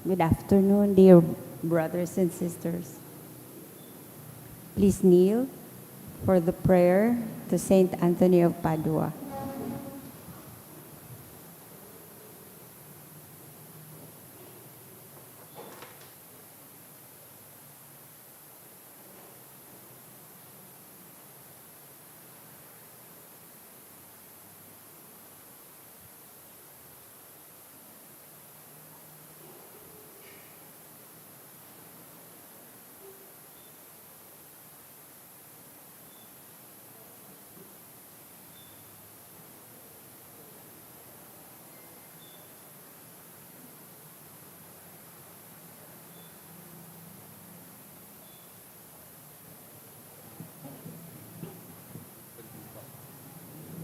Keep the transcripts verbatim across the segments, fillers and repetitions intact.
Good afternoon, dear brothers and sisters. Please kneel for the prayer to Saint Anthony of Padua.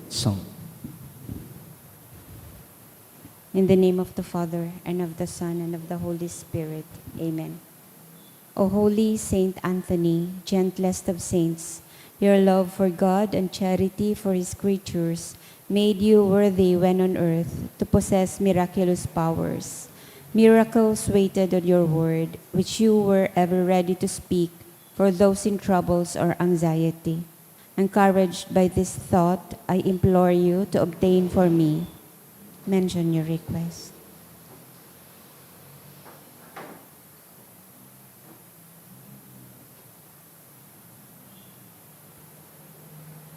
Song. In the name of the Father, and of the Son, and of the Holy Spirit. Amen. O holy Saint Anthony, gentlest of saints, your love for God and charity for his creatures made you worthy when on earth to possess miraculous powers. Miracles waited on your word, which you were ever ready to speak for those in troubles or anxiety. Encouraged by this thought, I implore you to obtain for me. Mention your request.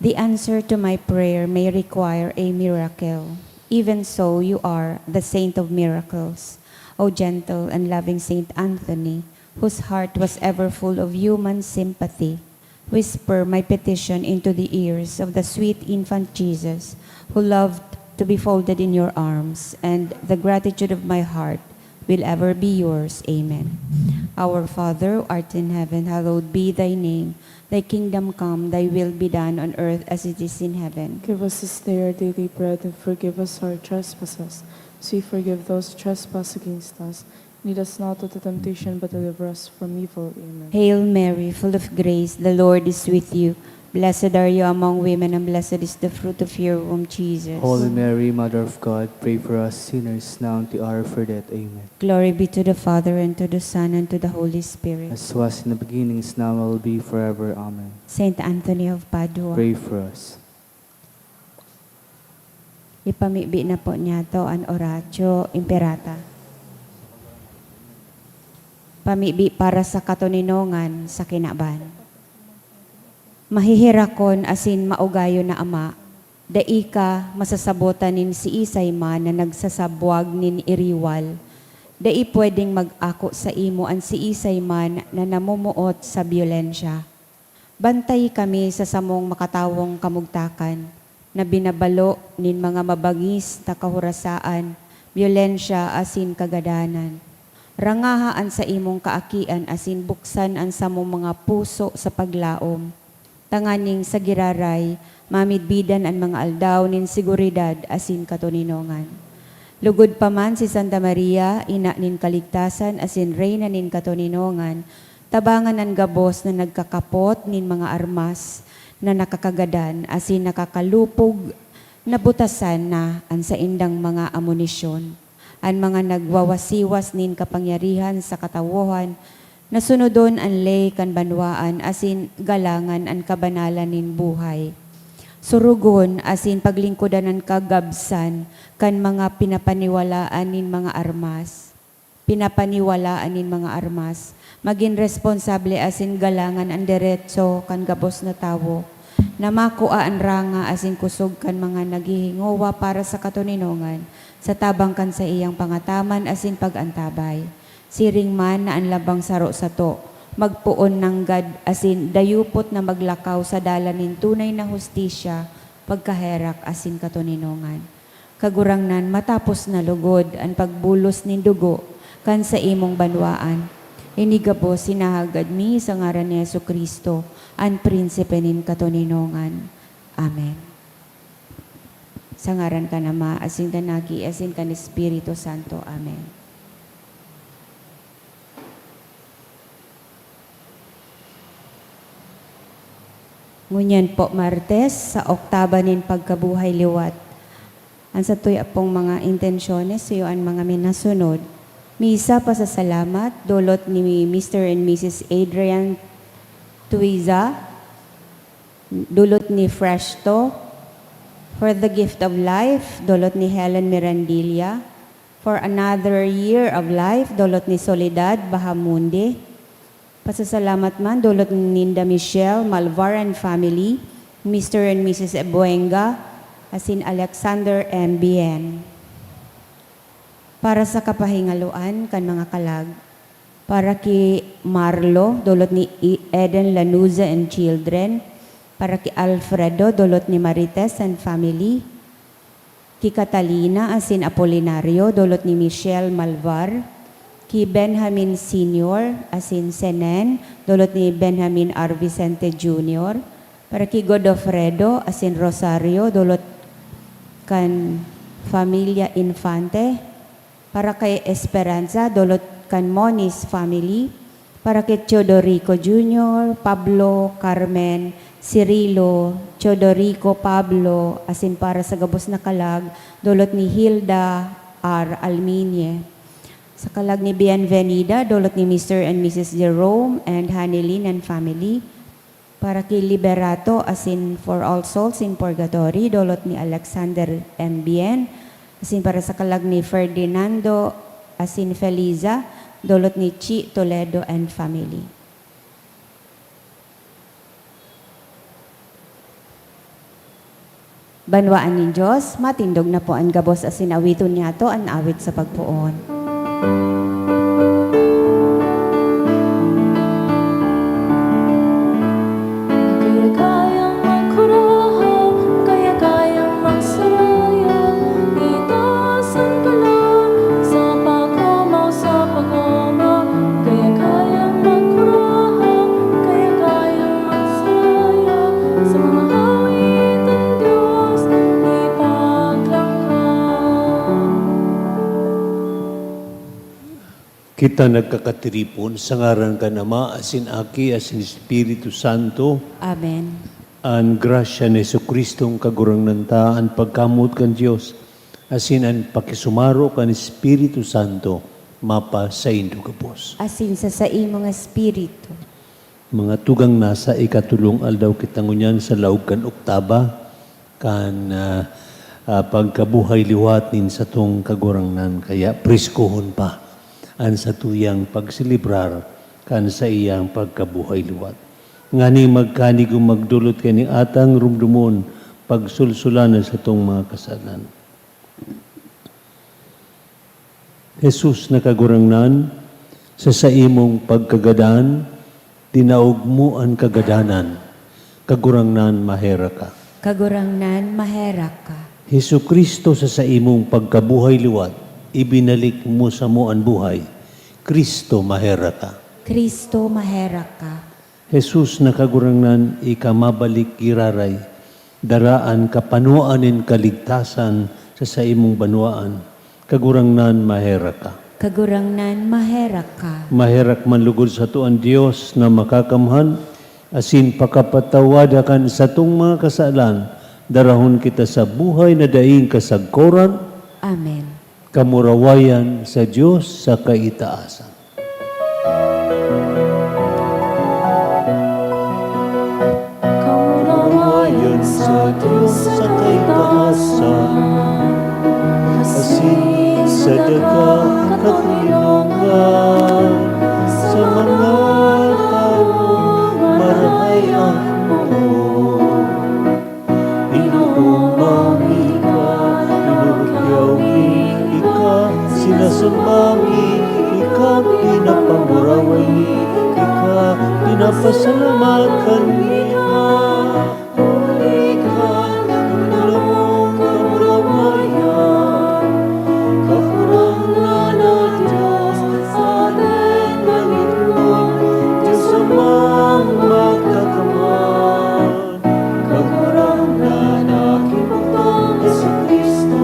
The answer to my prayer may require a miracle. Even so, you are the saint of miracles, O gentle and loving Saint Anthony, whose heart was ever full of human sympathy. Whisper my petition into the ears of the sweet infant Jesus, who loved to be folded in your arms, and the gratitude of my heart will ever be yours. Amen. Our Father, who art in heaven, hallowed be thy name. Thy kingdom come, thy will be done on earth as it is in heaven. Give us this day our daily bread, and forgive us our trespasses, as we forgive those who trespass against us. Lead us not into temptation, but deliver us from evil. Amen. Hail Mary, full of grace, the Lord is with you. Blessed are you among women, and blessed is the fruit of your womb, Jesus. Holy Mary, Mother of God, pray for us sinners, now and at the hour of our death. Amen. Glory be to the Father, and to the Son, and to the Holy Spirit. As was in the beginning, is now, and will be forever. Amen. Saint Anthony of Padua. Pray for us. Ipamibi na po niyato an Oratio Imperata. Pamibi para sa katoninongan sa kinaban. Maheherakon asin maugayon na Ama, dai ka masasabotan nin siisay man na nagsasabwag nin iriwal. Dai pwedeng mag-ako saimo an siisay man na namomoot sa byolensya. Bantay kami sa samong makatawong kamugtakan, na binabalo nin mga mabangis na kahorasaan, byolensya asin kagadanan. Rangaha an saimong kaakian asin buksan an samong mga puso sa paglaom, tanganing sa giraray mamidbidan an mga aldaw nin seguridad asin katoninongan. Lugod pa man si Santa Maria, ina nin kaligtasan asin reyna nin katoninongan, tabangan an gabos na nagkakapot nin mga armas na nakakagadan asin nakakalupog na butasan na an saindang mga amunisyon. An mga nagwawasiwas nin kapangyarihan sa katawohan na sunodon an ley kan banwaan asin galangan an kabanalan nin buhay. Surugon asin paglingkodan an kagabsan kan mga pinapaniwalaan nin mga armas, pinapaniwalaan nin mga armas, magin responsable asin galangan an deretso kan gabos na tawo, na makua an ranga asin kusog kan mga naghihingowa para sa katoninongan, sa tabang kan saiyang pangataman asin pag-antabay. Siring man na an lambang saro sato, magpoon nanggad asin dayupot na maglakaw sa dalan nin tunay na hustisya, pagkaherak asin katoninongan. Kagurangnan, matapos na lugod an pagbulos nin dugo kan saimong banwaan. Ini gabos hinahagad mi sa ngaran ni Jesu-Cristo, an Prinsipe nin katoninongan. Amen. Sa ngaran kan Ama, asin kan Aki, asin kan Espiritu Santo. Amen. Ngunyan po, Martes, sa oktaba nin pagkabuhay liwat. An satuya pong mga intensyones, iyo an mga minasunod. Misa pasasalamat, dulot ni Mister and Missus Adrian Tuiza, dulot ni Freshto, for the gift of life, dulot ni Helen Mirandilla, for another year of life, dulot ni Soledad Bahamonde. Pasasalamat man, dulot ninda Michelle Malvar and family, Mister and Missus Ebuenga, asin Alexander M B N. Para sa kapahingaloan kan mga kalag, para ki Marlo, dulot ni E-, Eden Lanuza and children, para ki Alfredo, dulot ni Marites and family, ki Catalina asin Apolinario, dulot ni Michelle Malvar, ki Benjamin Senior asin Senen, dulot ni Benjamin R. Vicente Junior, para ki Godofredo asin Rosario, dulot kan Familia Infante, para kay Esperanza, dulot kan Moniz family, para ki Teodorico Junior, Pablo, Carmen, Cirilo, Teodorico, Pablo, asin para sa gabos na kalag, dulot ni Hilda R. Alminie. Sa kalag ni Bienvenida, dulot ni Mister and Missus Jerome and Hanilin and family. Para ki Liberato asin for all souls in purgatory, dulot ni Alexander M. Bien, asin para sa kalag ni Ferdinando asin Feliza, dulot ni Chi Toledo and family. Banwaan nin Dios, matindog na po an gabos asin awiton niyato an awit sa pagpoon. Kaya kayang magkurahaw, kaya kayang magsaraya, itaas ang kalag sa pag-omaw, sa pag-omaw, kaya kayang magkurahaw, kaya kayang magsaraya, sa mga awit ang Diyos ipaglangka. Kita nagkakatiripon sa ngaran kan Ama, asin Aki, asin Espiritu Santo. Amen. An grasya ni Jesu-Cristong Kagurangnan ta, an pagkamoot kan Dios, asin an pakisumaro kan Espiritu Santo, mapasaindo gabos. Asin sa saimong espiritu. Mga tugang, nasa ikatolong aldaw kita ngunyan sa laog kan oktaba kan, ah, ah, pagkabuhay liwat nin satong Kagurangnan. Kaya preskohon pa an satuyang pagselebrar kan saiyang pagkabuhay liwat. Nganing magkanigom magdolot kaini, atang romdomon, pagsulsolan an satong mga kasalan. Jesus na Kagurangnan, sa saimong pagkagadan, dinaog mo an kagadanan. Kagurangnan, maherak ka. Kagurangnan, maherak ka. Jesu-Cristo, sa saimong pagkabuhay liwat, ibinalik mo samo an buhay. Cristo, maherak ka. Cristo, maherak ka. Jesus na Kagurangnan, ika mabalik giraray, dara an kapanuan nin kaligtasan sa saimong banwaan. Kagurangnan, maherak ka. Kagurangnan, maherak ka. Maherak man lugod sato an Dios na Makakamhan, asin pakapatawada kan satong mga kasalan, darahon kita sa buhay na daing kasagkoran. Amen. Kamurawayan sa Dios sa kaitaasan. Kamurawayan sa Dios sa kaitaasan, asin sa daga katoninongan, sa mga tawong marahay an poon. Inoomam mi ika, inukyaw mi ika, sinasamba mi ika, pinapamurawayan mi ika, pinapasalamatan mi ika. Huli ka, nagdamong kamurawayan, Kagurangnan na Dios, aten na Ginoo, Dios Amang Makakamhan. Kagurangnan na kinugtang Jesu-Cristo,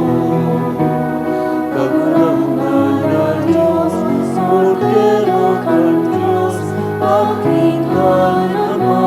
Kagurangnan na Dios, Kordero kan Dios, Aki kan Ama.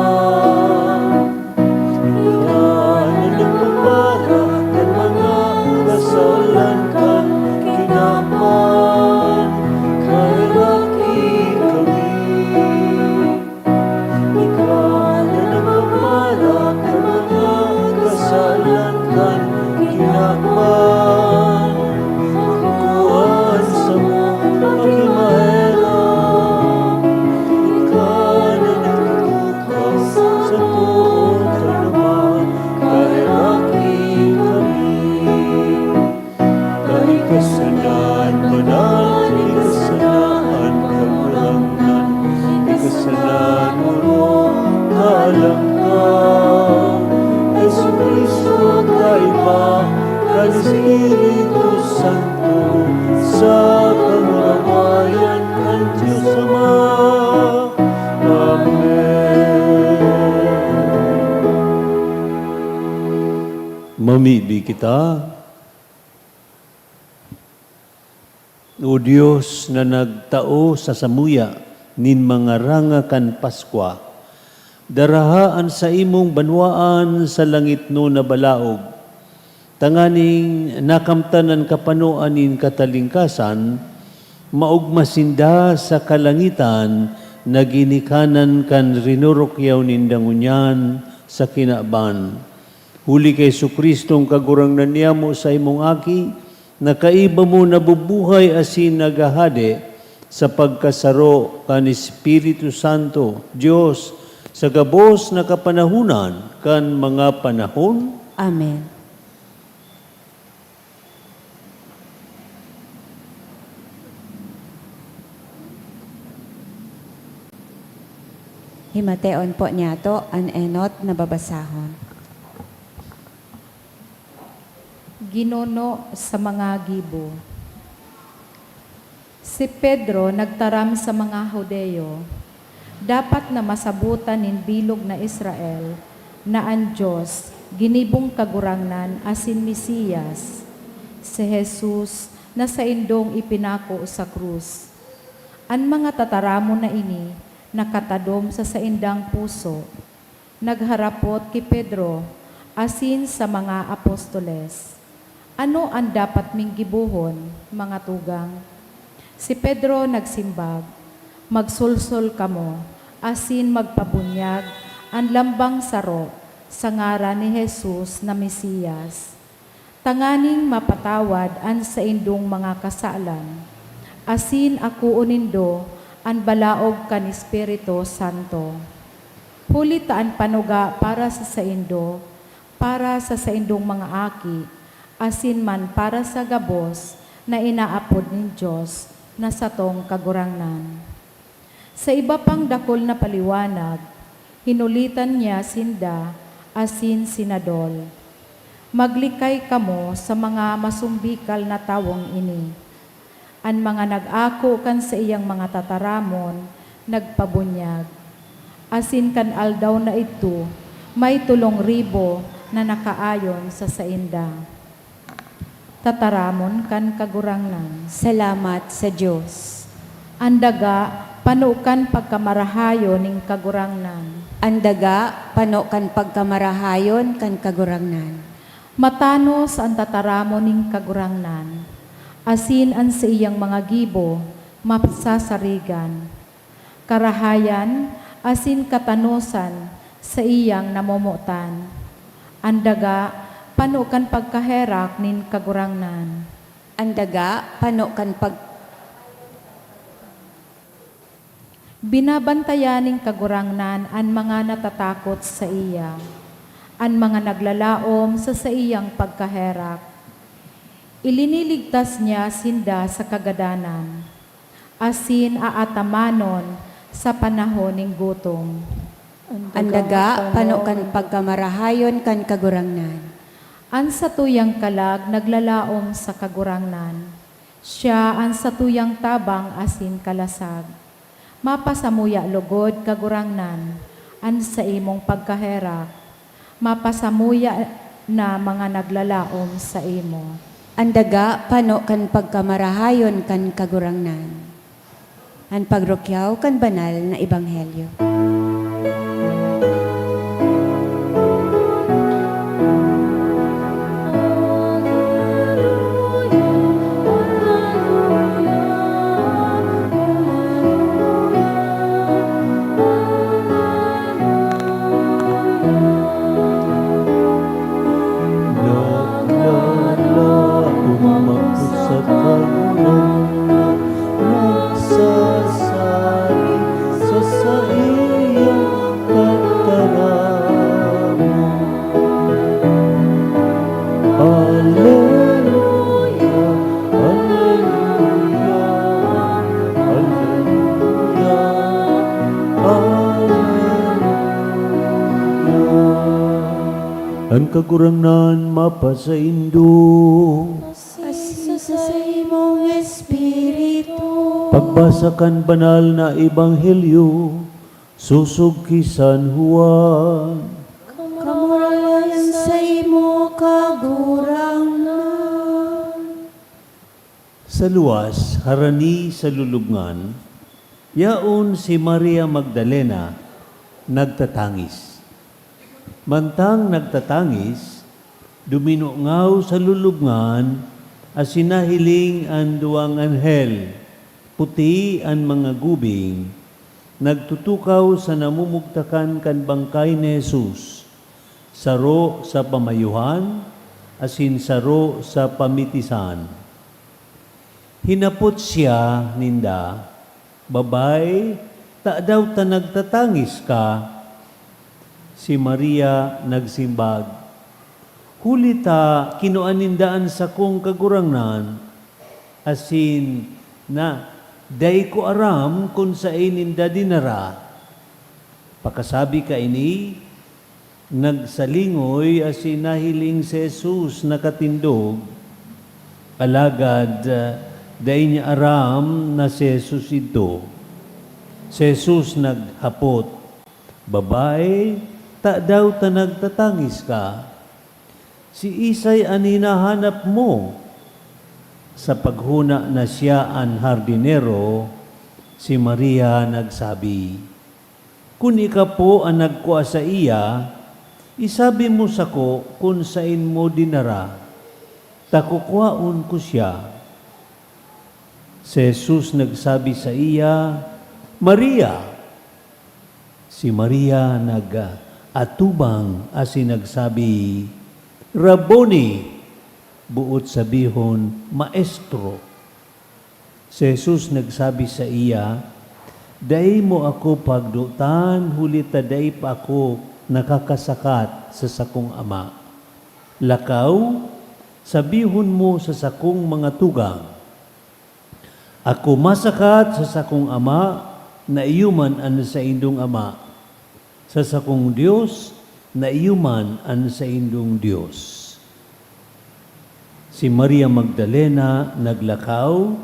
Mibi kita. O Dios na nagtao sa samuya nin mga ranga kan Paskwa, daraha an saimong banwaan sa langitnon na balaog, tanganing nakamtan an kapanoan nin katalingkasan, maogma sinda sa kalangitan na ginikanan kan rinurukyaw ninda ngunyan sa kinaban. Huli ki Jesu-Cristong Kagurangnan niyamo, saimong Aki, na kaiba mo nabubuhay asin naghahade sa pagkasaro kan Espiritu Santo, Dios, sa gabos na kapanahonan kan mga panahon. Amen. Himateon po niyato an enot na babasahon. Ginuno sa mga gibo. Si Pedro nagtaram sa mga Judio, "Dapat na masabotan nin bilog na Israel na an Dios ginibong Kagurangnan asin Mesiyas, si Jesus na saindong ipinako sa krus." An mga tataramon na ini nakatadom sa saindang puso. Nagharapot ki Pedro asin sa mga apostoles, "Ano an dapat ming gibohon, mga tugang?" Si Pedro nagsimbag, "Magsolsol kamo asin magpabunyag an lambang saro sa ngaran ni Jesus na Mesiyas, tanganing mapatawad an saindong mga kasalan, asin akoon nindo an balaog kan Espiritu Santo. Huli ta an panuga para sa saindo, para sa saindong mga aki, asin man para sa gabos na inaapod nin Dios na satong Kagurangnan." Sa iba pang dakul na paliwanag, hinulitan niya sinda asin sinadol, "Maglikay kamo sa mga masumbikal na tawong ini." An mga nag-ako kan saiyang mga tataramon nagpabunyag, asin kan aldaw na idto, may tolong ribo na nakaayon sa sainda. Tataramon kan Kagurangnan. Salamat sa Dios. An daga, pano kan pagkamarahayon nin Kagurangnan. An daga, pano kan pagkamarahayon kan Kagurangnan. Matanos an tataramon nin Kagurangnan, asin an saiyang mga gibo masasarigan. Karahayan asin katanosan saiyang namomotan. An daga, pano kan pagkaherak nin Kagurangnan. An daga, pano kan pag- Binabantayan nin Kagurangnan an mga natatakot saiya, an mga naglalaom sa saiyang pagkaherak. Iliniligtas niya sinda sa kagadanan, asin aatamanon sa panahon nin gutom. An daga, pano kan pagkamarahayon kan Kagurangnan. An satuyang kalag naglalaom sa Kagurangnan. Siya an satuyang tabang asin kalasag. Mapasamuya logod, Kagurangnan, an saimong pagkaherak. Mapasamuya na mga naglalaom saimo. An daga, pano kan pagkamarahayon kan Kagurangnan. An pagrukyaw kan banal na ebanghelyo. Naglalaom ako sa Kagurangnan, nagsasabi sa saiyang tataramon. Aleluya, aleluya, aleluya, aleluya. An Kagurangnan mapasaindo. Asin sa saimong espiritu. Pagbasa kan banal na ebanghelyo sosog ki San Juan. Kamurawayan saimo, Kagurangnan. Sa luwas, harani sa lulubngan, yaon si Maria Magdalena nagtatangis. Mantang nagtatangis, duminungaw sa lulubngan asin nahiling an duwang anghel, puti an mga gubing, nagtutukaw sa namumugtakan kan bangkay ni Jesus, saro sa pamayuhan asin saro sa pamitisan. Hinapot siya ninda, "Babayi, tadaw ta nagtatangis ka?" Si Maria nagsimbag, "Huli ta kinua ninda an sakong Kagurangnan, asin na dai ko aram kun saen ninda dinara." Pakasabi kaini, nagsalingoy asin nahiling si Jesus nakatindog, alagad, ah, dai niya aram na si Jesus idto. Si Jesus naghapot, "Babayi, tadaw ta nagtatangis ka? Siisay an hinahanap mo?" Sa paghona na siya an hardinero, si Maria nagsabi, "Kun ika po an nagkua saiya, isabi mo sako kun saen mo dinara, ta kukwaon ko siya." Si Jesus nagsabi saiya, "Maria!" Si Maria nag-atubang asin nagsabi, "Rabboni!" Boot sabihon, "Maestro." Si Jesus nagsabi saiya, "Dai mo ako pagdotan, huli ta dai pa ako nakakasakat sa sakong Ama. Lakaw, sabihon mo sa sakong mga tugang, 'Ako masakat sa sakong Ama, na iyo man an saindong Ama, sa sakong Dios, na iyo man an saindong Dios.'" Si Maria Magdalena naglakaw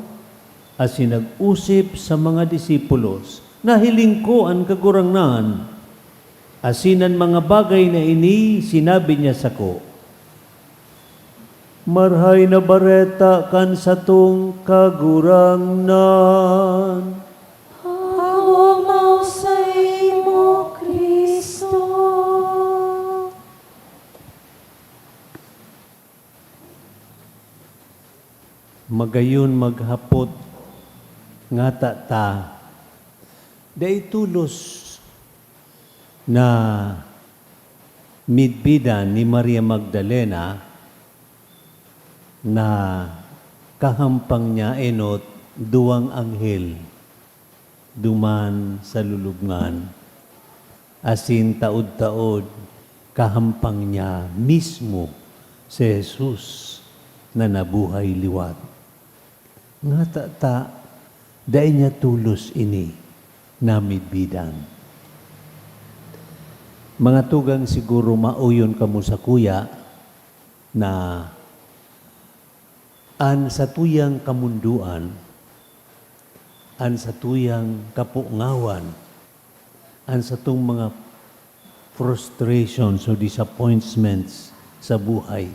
asin nag-osip sa mga disipulos, "Nahiling ko an Kagurangnan, asin an mga bagay na ini sinabi niya sako." Marahay na Bareta kan satong Kagurangnan. Hawa saimo, Cristo. Magayon maghapot ngata ta, dai tolos na midbidan ni Maria Magdalena na kahampang niya enot duwang anghel duman sa lulubngan, asin taod-taod kahampang niya mismo si Jesus na nabuhay liwat. Ngata ta, dai niya tolos ini na midbidan. Mga tugang, siguro maoyon kamo sakuya na an satuyang kamondoan, an satuyang kapungawan, an satong mga frustrations o disappointments sa buhay,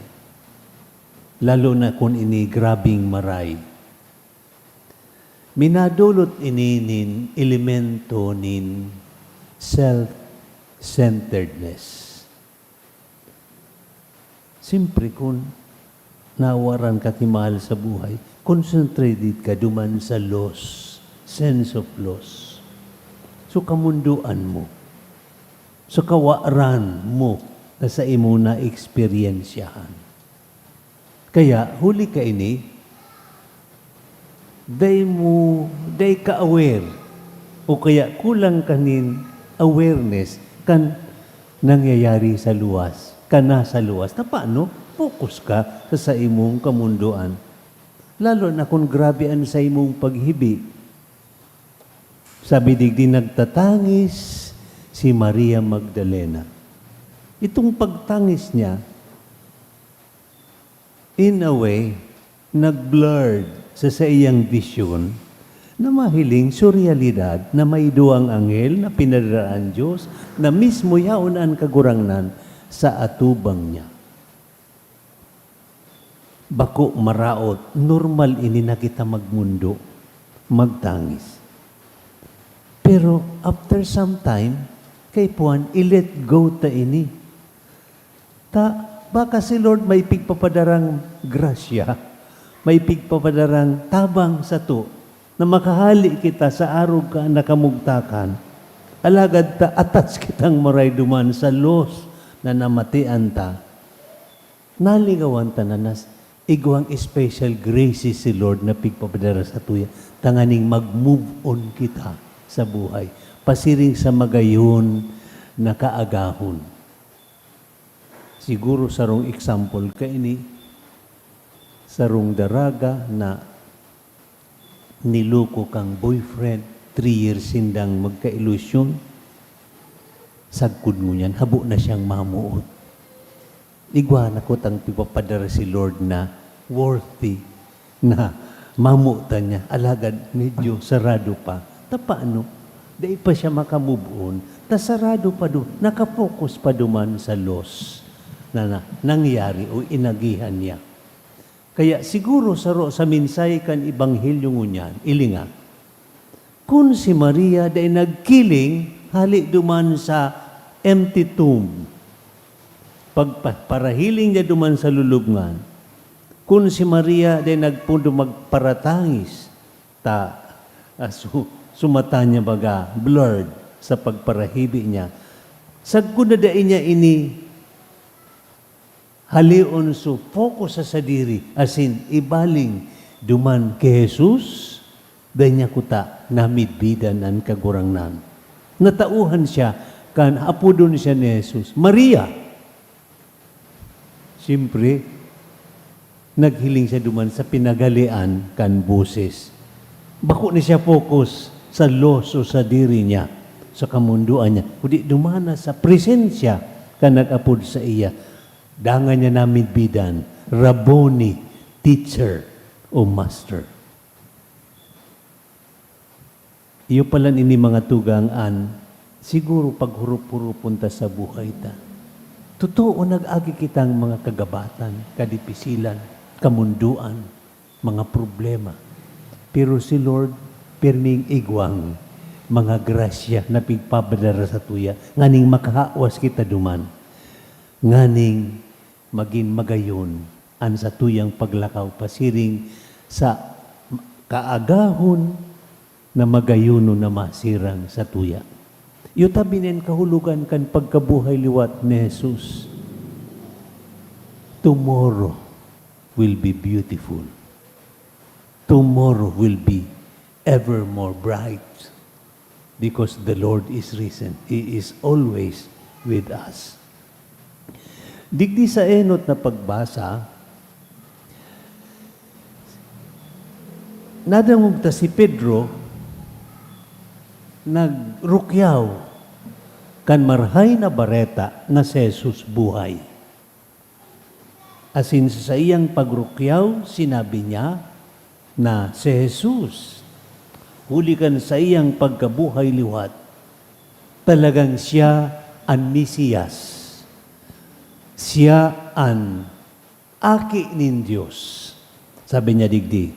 lalo na kun ini grabeng maray, minadolot ini nin elemento nin self-centeredness. Siyempre, kun nawaran ka ki mahal sa buhay, concentrated ka duman sa loss, sense of loss. So, kamundoan mo, sa kawaran mo na saimo naeksperyensyahan. Kaya, huli kaini, dai mo, dai ka aware, o kaya kulang ka nin awareness kan nangyayari sa luwas, kan nasa luwas. Ta paano? Focus ka sa saimong kamundoan. Lalo na kun grabe an saimong paghibi. Sabi digdi, nagtatangis si Maria Magdalena. Itong pagtangis niya, in a way, nag-blurred sa saiyang bisyon na mahiling sa realidad na may duwang anghel na pinadaraan Diyos na mismo yaon an Kagurangnan sa atubang niya. Bako maraot, normal ini na kita magmundo, magtangis. Pero after some time, kaipuhan, i-let go ta ini. Ta, baka si Lord may pigpapadarang grasya, may pigpapadarang tabang sato, na makahale kita sa arog kan kamugtakan. Alagad ta atas kitang maray duman sa loss na namatian ta. Nalingawan ta na nas-, igwang special graces si Lord na pigpapadara satuya, tanganing mag-move on kita sa buhay, pasiring sa magayon na kaagahon. Siguro sarong example kaini, sarong daraga na niloko kang boyfriend, three years sindang magkailusyon, sagkod ngunyan, habo na siyang mamuot. Igwa na kutang pigpapadara si Lord na worthy na mamutan niya, alagad medyo sarado pa. Ta paano? Dai pa siya maka-move on, ta sarado pa do-, naka-focus pa duman sa loss na, na nangyari o inagihan niya. Kaya siguro saro sa mensahe kan Ebanghelyo ngunyan, ilinga, kun si Maria dai nagkiling hale duman sa empty tomb, pagpa-, parahiling niya duman sa lulubngan, kun si Maria dai nagpondo magparatangis, ta, ah, su-, su mata niya baga blurred sa pagparahibi niya, sagkod na dai niya ini haleon su focus sa sadiri, asin ibaling duman ki Jesus, dai niya kuta namidbidan an Kagurangnan. Natauhan siya kan apodon siya ni Jesus, "Maria!" Siyempre, naghiling siya duman sa pinaghalean kan boses. Bako na siya focus sa loss o sadiri niya, sa kamundoan niya, kundi duman na sa presensya kan nag-apod saiya. Dangan niya namidbidan, "Rabboni, teacher o master." Iyo palan ini, mga tugang, an siguro paghurup-hurupon ta sa buhay ta. Totoo, nag-agi kitang mga kagabatan, kadipisilan, kamundoan, mga problema. Pero si Lord, pirming igwang mga grasya na pigpapadara satuya, nganing makahawas kita duman, nganing magin magayon an satuyang paglakaw pasiring sa kaagahon na magayonon na masirang satuya. Iyo ta binen kahulogan kan pagkabuhay liwat ni Jesus. Tomorrow will be beautiful. Tomorrow will be ever more bright because the Lord is risen. He is always with us. Digdi sa enot na pagbasa, nadangog ta si Pedro nagrukyaw kan Marahay na Bareta na si Jesus buhay. Asin sa saiyang pagrukyaw, sinabi niya na si Jesus, huli kan saiyang pagkabuhay liwat, talagang siya an Mesiyas. Siya an Aki nin Dios. Sabi niya digdi,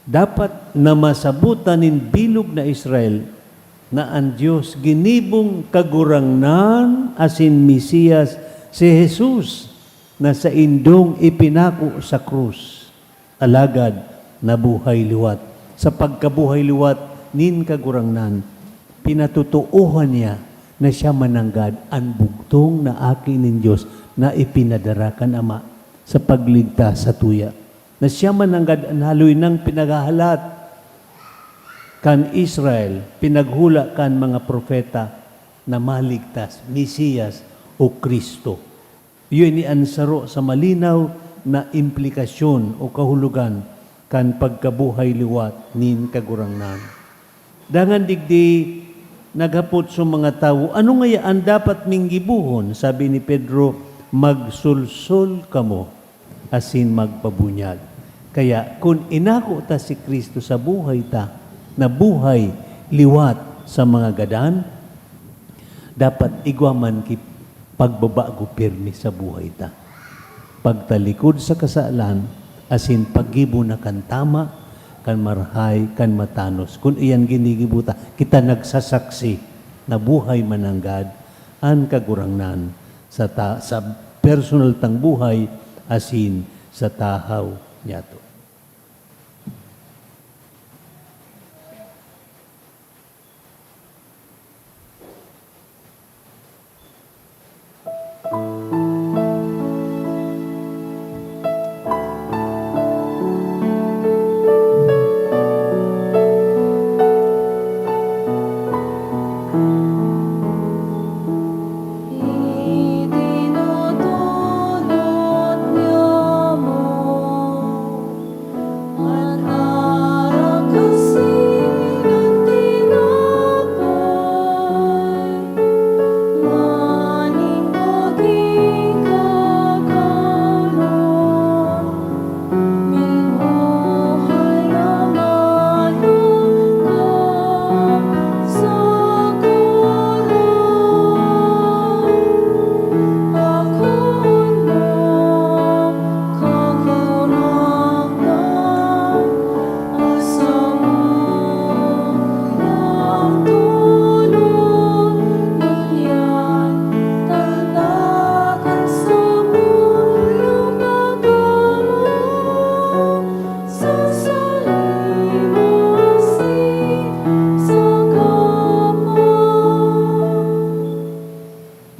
"Dapat na masabotan nin bilog na Israel na an Dios ginibong Kagurangnan asin Mesiyas si Jesus na saindong ipinako sa krus, alagad nabuhay liwat. Sa pagkabuhay liwat nin Kagurangnan, pinatotoohan niya na siya mananggad an bugtong na Aki nin Dios na ipinadara kan Ama sa pagligtas satuya." Na siya man nanggad an haloy nang pinaghahalat kan Israel, pinaghula kan mga propeta na maligtas, Mesiyas o Cristo. Iyo ini an saro sa malinaw na implikasyon o kahulogan kan pagkabuhay liwat nin Kagurangnan. Dangan digdi, naghapot so mga tawo, "Ano ngaya an dapat ming gibohon?" Sabi ni Pedro, "Magsolsol kamo asin magpabunyag." Kaya, kun inako ta si Cristo sa buhay ta, na buhay liwat sa mga gadan, dapat igwa man ki pagbabago pirmi sa buhay ta. pagtalikod sa kasalan, asin paggibo na kan tama, kan marahay, kan matanos. Kun iyan ginigibo ta, kita nagsasaksi na buhay mananggad an Kagurangnan sa ta-, sa personal tang buhay asin sa tahaw niyato.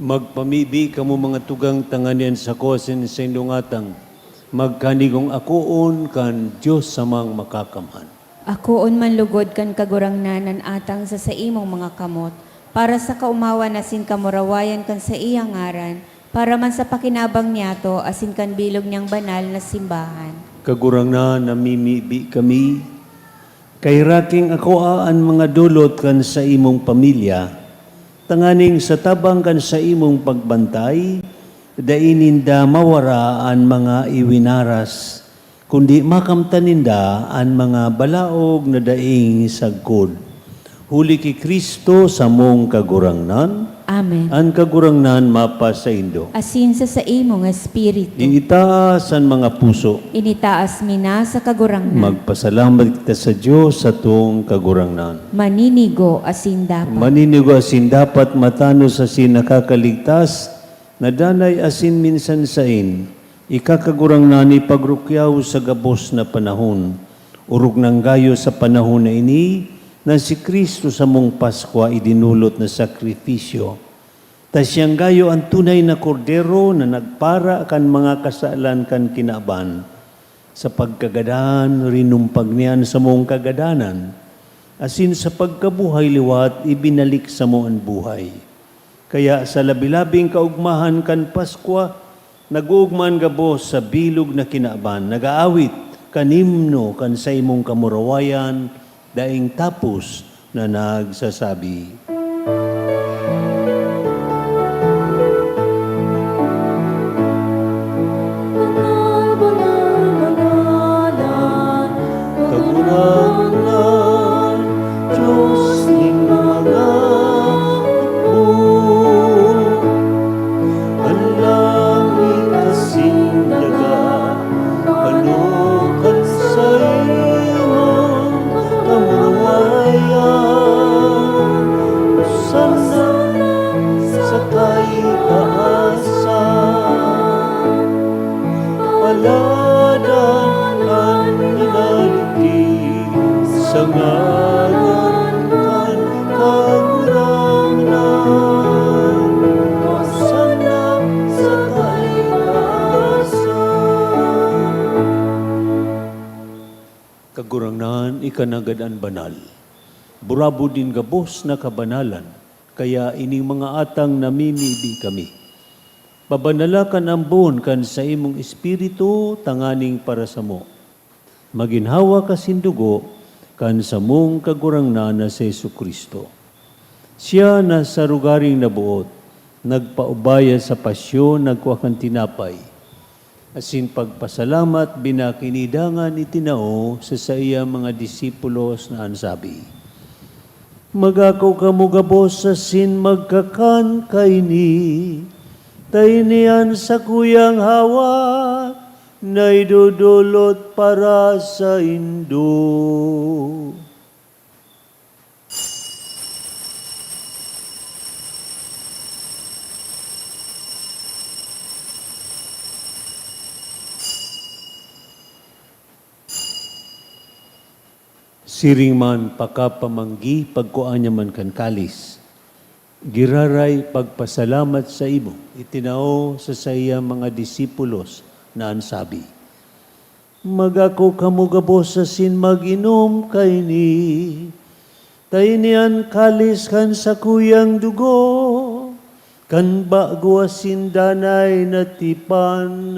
Magpamibi kamo, mga tugang, tanganing an sako asin saindong atang magkanigong akoon kan Dios Amang Makakamhan. Akoon man lugod kan Kagurangnan an atang sa saimong mga kamot, para sa kaomawan asin kamurawayan kan saiyang ngaran, para man sa pakinabang niyato asin kan bilog niyang banal na simbahan. Kagurangnan, namimibi kami, kaheraki, akoa an mga dolot kan saimong pamilya, tanganing sa tabang kan saimong pagbantay, dai ninda mawara an mga iwinaras, kundi makamtan ninda an mga balaog na daing sagkod. Huli ki Cristo, samong Kagurangnan. Amen. An Kagurangnan mapasaindo. Asin sa saimong espiritu. Iitaas an mga puso. Initaas mi na sa Kagurangnan. Magpasalamat kita sa Dios, satong Kagurangnan. Maninigo asin dapat. Maninigo asin dapat, matanos asin nakakaligtas, na danay asin minsan sain, ika Kagurangnan ipagrukyaw sa gabos na panahon. Orog nanggayo sa panahon na ini na si Cristo samong Paskwa idinolot na sakrifisyo. Ta siyang gayo an tunay na Kordero na nagpara kan mga kasalan kan kinaban. Sa pagkagadan, rinumpag niya an samong kagadanan, asin sa pagkabuhay liwat, ibinalik samo an buhay. Kaya sa labi-labing kaogmahan kan Paskwa, nag-oogma an gabos sa bilog na kinaban, nag-aawit kan himno kan saimong kamurawayan, daing tapos na nagsasabi, "Banal, banal, banal an Kagurangnan, Dios nin mga hukbo. An langit asin daga, pano kan saimong kamurawayan. Hosana sa kaitaasan. Paladan an minalibre sa ngaran kan Kagurangnan. Hosana sa kaitaasan." Kagurangnan, ika nanggad an banal. Burabod nin gabos na kabanalan, kaya ining mga atang namimibi kami. Pabanala kan ambon kan saimong Espiritu tanganing para samo. Maginhawa ka sindugo kan samong Kagurangnan na si Jesu-Cristo. Siya na sa rogaring naboot, nagpaubaya sa pasyon, nagkua kan tinapay, asin pagpasalamat, binakinidangan, itinao sa saiyang mga disipulos na an sabi, "Magakaw kamo gabos asin magkakan kaini. Ta ini an sakuyang hawak na idodolot para saindo. Siring man pakapamanggi, pagkua niya man kan kalis, giraray pagpasalamat sa imo, itinao sa saiyang mga disipulos na an sabi, "Mag-ako kamo gabos asin mag-inom kaini, ta ini an kalis kan sakuyang dugo, kan bago asin danay na tipan,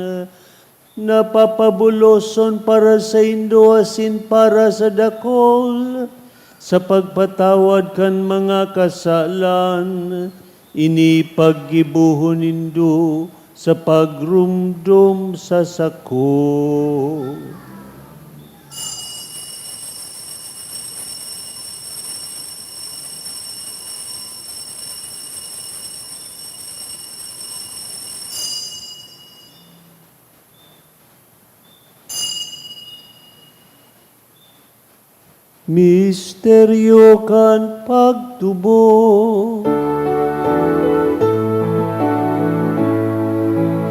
na papabuloson para saindo asin para sa dakul, sa pagpatawad kan mga kasalan. Ini paggibohon nindo sa pagromdom sa sako." Misteryo kan pagtubod.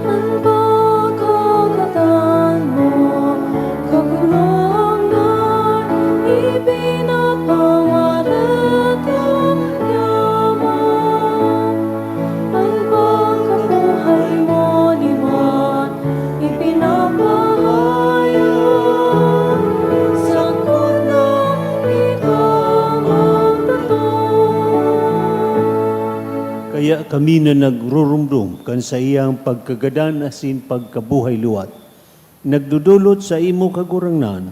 An pagkagatan mo, Kagurangnan, ipinapawalat an yaman. An pagkabuhay mo liwat, ipinapahayag, sakot na ika magtotoo. Kaya kami na nagrurumdom kan saiyang pagkagadan asin pagkabuhay liwat, nagdodolot sa imo, Kagurangnan,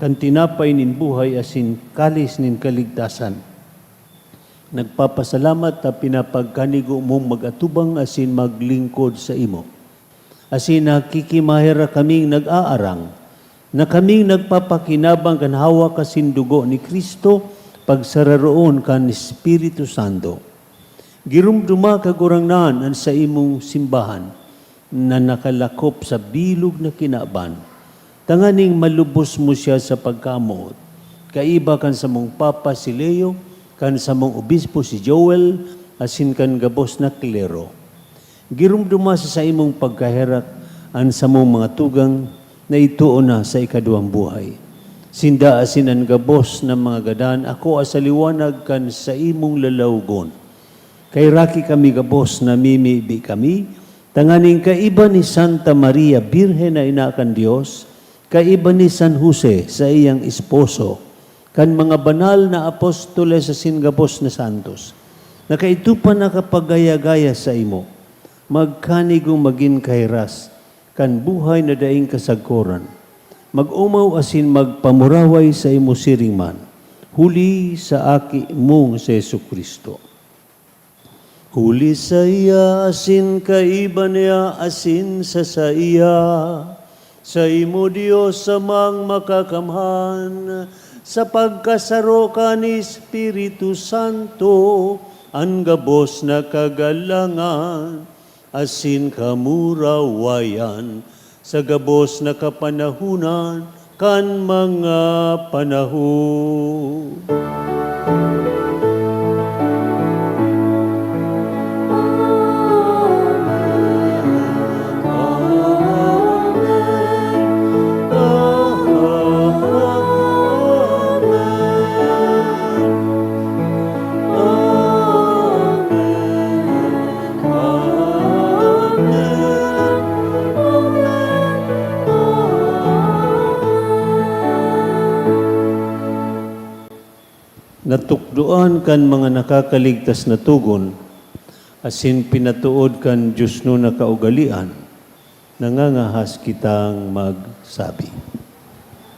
kan tinapay nin buhay asin kalis nin kaligtasan. Nagpapasalamat ta pinapagkanigo mong mag-atubang asin maglingkod saimo. Asin nakikimaherak kaming nag-aarang na kaming nagpapakinabang kan hawak asin dugo ni Cristo, pagsararoon kan Espiritu Santo. Giromdoma, Kagurangnan, an saimong simbahan na nakalakop sa bilog na kinaban, tanganing malubos mo siya sa pagkamoot, kaiba kan samong Papa si Leo, kan samong Obispo si Joel, asin kan gabos na klero. Giromdoma sa saimong pagkaherak an samong mga tugang na itoo na sa ikaduwang buhay. Sinda asin an gabos na mga gadan akoa sa liwanag kan saimong lalawgon. Kaheraki kami gabos, namimibi kami, tanganing kaiba ni Santa Maria Birhen na ina kan Dios, kaiba ni San Jose, saiyang esposo, kan mga banal na apostoles asin gabos na santos, na kaidto pa nakapagaya-gaya saimo, magkanigong magin kahiras kan buhay na daing kasagkoran. Mag-omaw asin magpamuraway saimo siring man, huli sa Aki mong si Jesu-Cristo. Huli saiya asin kaiba niya asin sa saiya, saimo, Dios Amang Makakamhan, sa pagkasaro kan Espiritu Santo, an gabos na kagalangan asin kamurawayan sa gabos na kapanahonan kan mga panahon. Natukdoan kan mga nakakaligtas na togon, asin pinatood kan diosnon na kaugalean, nangangahas kitang magsabi.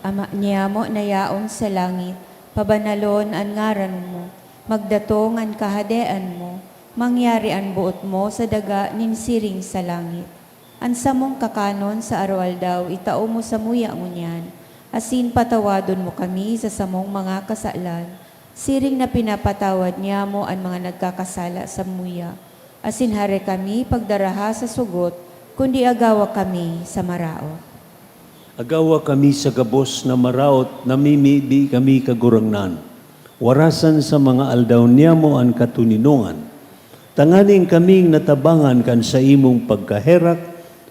Ama niyamo na yaon sa langit, pabanalon an ngaran mo. Magdatong an kahadean mo. Mangyari an boot mo sa daga nin siring sa langit. An samong kakanon sa aroaldaw itao mo samuya ngunyan, asin patawadon mo kami sa samong mga kasalan, siring na pinapatawad niyamo an mga nagkakasala samuya. Asin hare kami pagdaraha sa sugot, kundi agawa kami sa maraot. Agawa kami sa gabos na maraot, namimibi kami, Kagurangnan. Warasan sa mga aldaw niyamo an katoninongan, tanganing kaming natabangan kan saimong pagkaherak,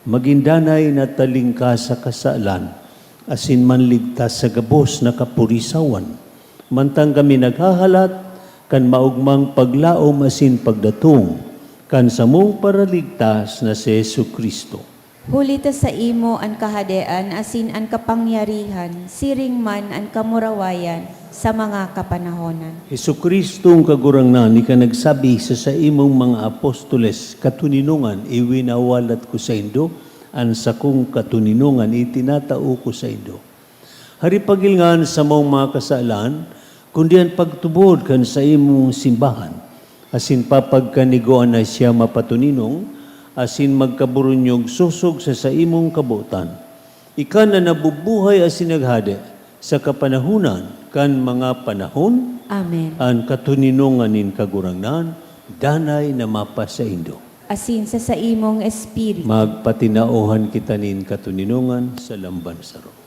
magin danay na talingkas sa kasalan, asin manligtas sa gabos na kapurisawan. Mantang kami naghahalat kan maogmang paglaom asin pagdatong kan samong Paraligtas na si Jesu-Cristo. Huli ta saimo an kahadean asin an kapangyarihan, siring man an kamurawayan sa mga kapanahonan. Jesu-Cristong Kagurangnan, ika nagsabi sa saimong mga apostoles, "Katoninongan iwinawalat ko saindo, an sakong katoninongan itinatao ko saindo." Hari pagilngan sa maong mga kasalan, kundi an pagtubod kan saimong simbahan, asin papagkanigoan na siya mapatoninong, asin magkaburunyog sosog sa saimong kabotan. Ika na nabubuhay asin naghade sa kapanahonan kan mga panahon. Amen. An katoninongan nin Kagurangnan, danay na mapasaindo. Asin sa saimong espiritu. Magpatinaohan kita nin katoninongan sa lamban saro.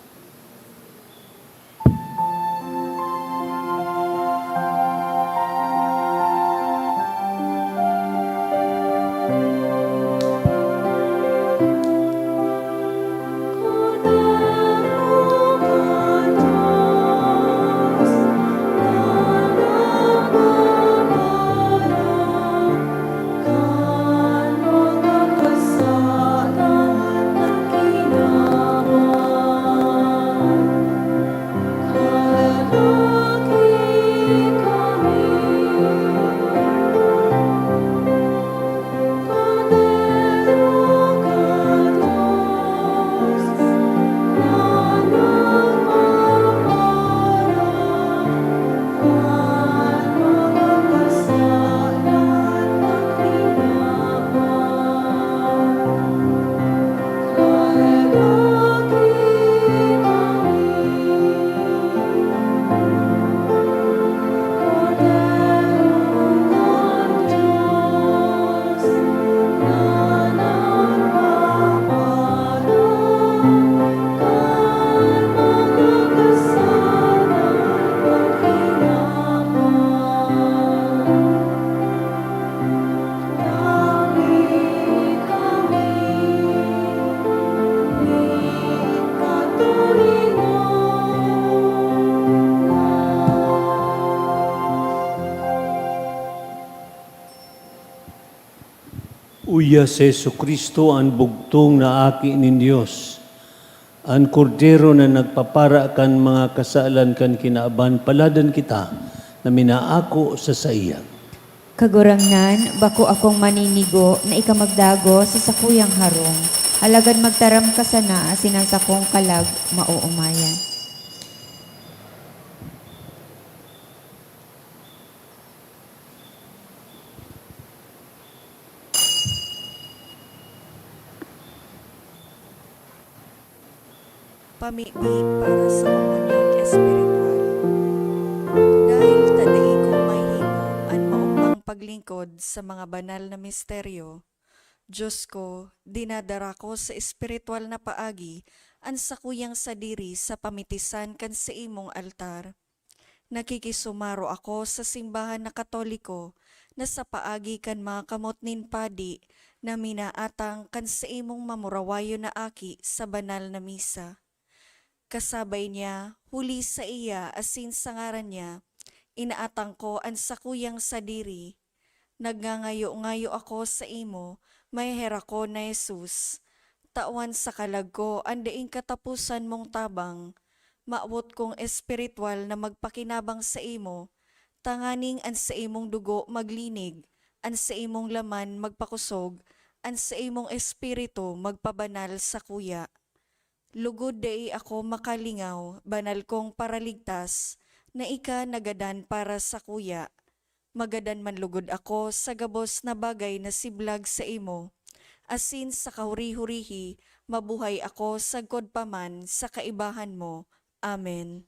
Uya si Jesu-Cristo, an bugtong na Aki nin Dios, an Kordero na nagpapara kan mga kasalan kan kinaban. Paladan kita na minaako sa saiya. Kagurangnan, bako akong maninigo na ika magdagos sa sakuyang harong, alagad magtaram ka sana asin an sakong kalag maoomayan. Pamibi para sa komunyon espiritual. Dahil ta dai ko mahimo an maogmang paglingkod sa mga banal na misteryo, Dios ko, dinadara ko sa espiritual na paagi an sakuyang sadiri sa pamitisan kan saimong altar. Nakikisumaro ako sa simbahan na Katoliko na sa paagi kan mga kamot nin padi na minaatang kan saimong mamurawayon na aki sa banal na misa. Kasabay niya, huli saiya asin sa ngaran niya, inaatang ko an sakuyang sadiri. Nagngangayo-ngayo ako saimo, maheherakon na Jesus, tawan sa kalag ko an daing kataposan mong tabang. Mawot kong espiritual na magpakinabang saimo, tanganing an saimong dugo maglinig, an saimong laman magpakosog, an saimong espiritu magpabanal sakuya. Lugod dai ako makalingaw, banal kong Paraligtas, na ika nagadan para sakuya. Magadan man lugod ako sa gabos na bagay na siblag saimo, asin sa kahuri-hurihi mabuhay ako sagkod pa man sa kaibahan mo. Amen.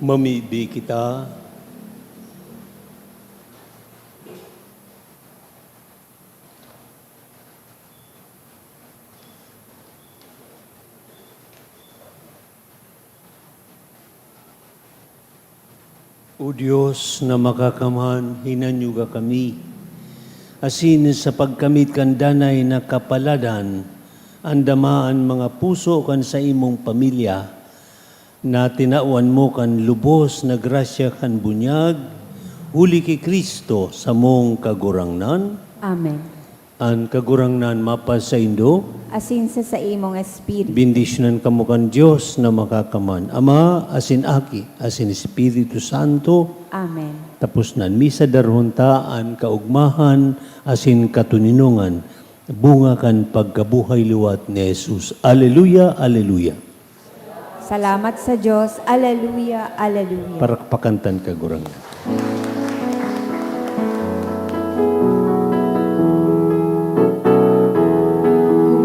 Mamibi kita. O Dios na makakamhan, hinanyuga kami, asin sa pagkamit kan danay na kapaladan, andama an mga puso kan saimong pamilya, na tinawan mo kan lubos na grasya kan bunyag, huli ki Cristo, samong Kagurangnan. Amen. An Kagurangnan mapasaindo. Asin sa saimong espiritu. Bendisyonan kamo kan Dios na makakamhan, Ama, asin Aki, asin Espiritu Santo. Amen. Tapos na an misa, darahon ta an kaogmahan asin katoninongan, bunga kan pagkabuhay liwat ni Jesus. Aleluya, aleluya. Salamat sa Dios. Aleluya, aleluya. Parakpakan ta an Kagurangnan.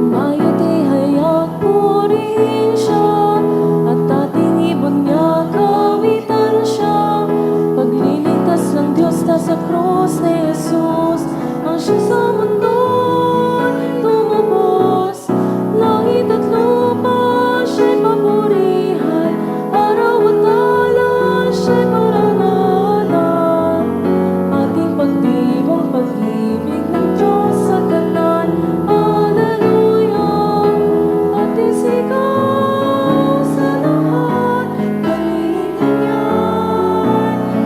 Humayo ti hayak purihin siya, at ta tinibon niya kawitan siya. Pagliligtas ng Dios ta sa krus ni Jesus, ang siya sa mundo tumubos. Langit at lupa siya'y papurihan, araw at dalan siya'y parangalan. Ating pagdibong pag-ibig ng Diyos sa tanan. Aleluya! Ating sigaw sa lahat. Kaniyan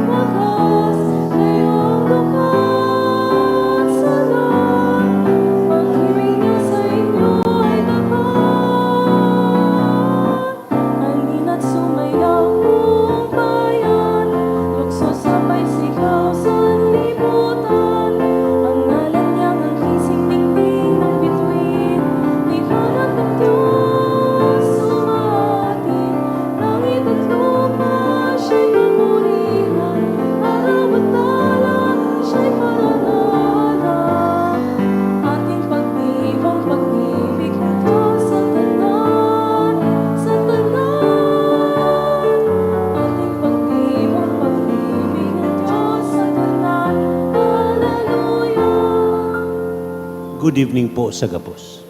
wakas ngayong dukan sa langit, pag-ibig niya sa inyo ay dapat. Halina't sumayaw buong bayan, lukso sabay sigaw sanlibutan. Ang ngalan niyang ang kising dingding ng bituin, ibarat ng Diyos sumati. Langit at lupa siya'y papurihan, araw at dalan siya'y parangalan. Ating pagdibong pag-ibig ng Diyos sa tanan, sa tanan. Ating pagdibong pag-ibig ng Diyos sa tanan. Aleluya! Good evening po sa gabos.